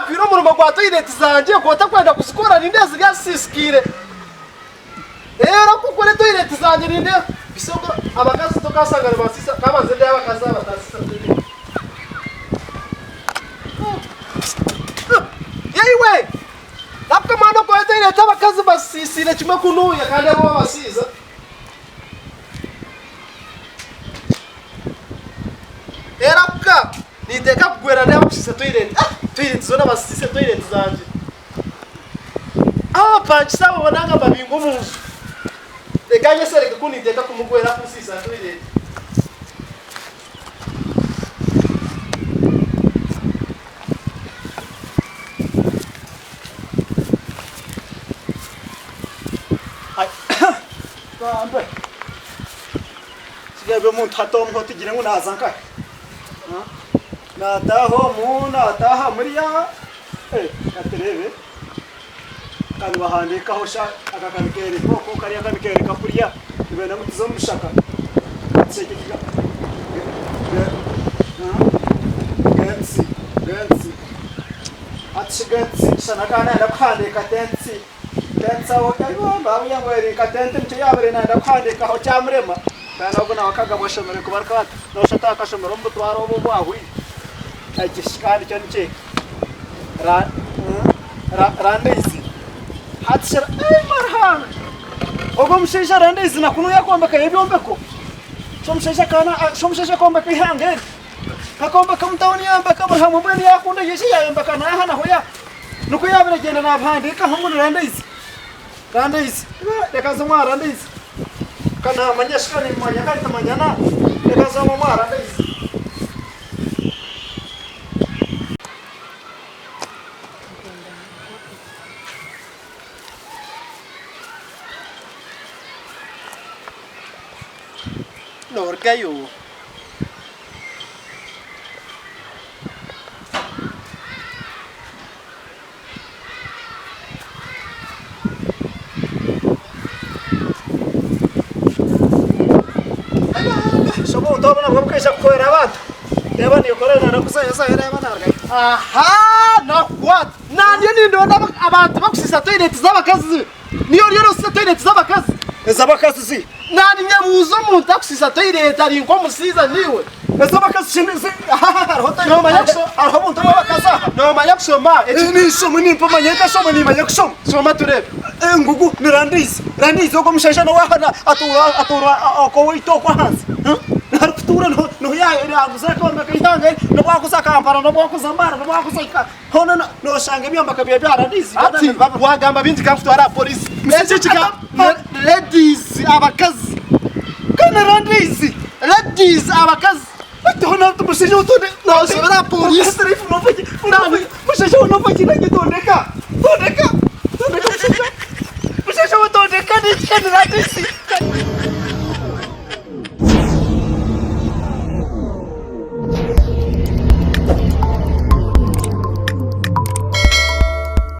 Naakwire omurimo gwa toilet zangye ku otakwenda kuzikora nindeeba ziri aha zisiisikaire. Reero ku okore toilet zangye nindeeba bisogo abakazi tokashanga nibasiisa kabanze ndeebe abakazi aba batasiisa toilet. Yeiwe! Nakuka mwana okore toilet abakazi basiisiire kimwe kunuuya kandi abo babasiiza. Erakuka ninteeka kugwera ndeeba kusiisa toilet. Ah! Toilet zoona basisiise toilet zangye. Aba abapangisa abo bona nga mbabinga omu nju. Reka nyesereke ku ninteeka kumugwera kunsiisa toilet. Bambe. Sigabe omuntu hati omuho tugire ngu naaza nkahe? Naataaha omu, naataaha muriya, eh, katureebe. Ka nibahandiikaho sha, aka ka nikeereka oku, kariya ka nikeereka kuriya, nibenda ngu tuze omu bishaka. Gentsi, gentsi. Hati shi gentsi, shana akaba naayenda kuhandiika tentsi. Tentsi aho baabura ngu eri nka tenti nikyo yaabaire naayenda kuhandiikaho kyamurema. Kandi ogu nawe akagabwa ashemereire kuba ari nka nooshusha oti akashomera omu butware obu obwahweire. Eki shi kandi kyo niki? Randaizi. Hati shi Ruhanga! Ogu omushaija Randaizi na kunu yakombekayo ebyombeko. Shi omushaija shi omushaija akombeka eihanga eri? Akombeka omu tawuni yayombeka buri hamwe mbwenu yaakunda yaija yayombeka n'aha naho ya. Nikwo yaabaire agyenda naabihandiikaho ngu ni Randaizi. Randaizi. Reka nze omwa Randaizi. Ka naamanya shi ka nimmanya ka nitumanyana. Reka nze omwa Randaizi. Noorugayo. Obuntu obu nabwo bukaija kuhwera abantu. Reeba niikorera nakuzayo reeba narugayo. Aha nakukwata nanye nindonda abantu bakusiisa toilet z'abakazi niyo oriyo nosisa toilet z'abakazi. Ez'abakazi zi? Nanye nyebuuza omuntu akusiisa toilet ari nk'omusiiza niiwe? Ez'abakazi shi ni zi? Hariho toilet Nomanya kushoma? Hariho obuntu bw'abakazi aha? Nomanya kushoma? Eki ninshoma nimpamanya nkashoma nimanya kushoma. Shoma tureebe. Ngugu ni Randaizi. Randaizi ogwo omushaija n'ow'aha atuura atuura ok'owaitu okwo ahansi. Arikutuura niho niho yaaguza akombeka eihanga eri n'obu waakuza Kampala n'obu waakuza Mbara n'obu waakuza hoona nooshanga ebyombeko bye bya Randaizi. Hati wagamba bingi kankutware aha polisi. Eki kika ladies abakazi. Kandi Randaizi. Ladies abakazi. Noshobera polisi. Mushaija we tondeka. Tondeka. Tondeka mushaija. Mushaija we tondeka ni Randaizi.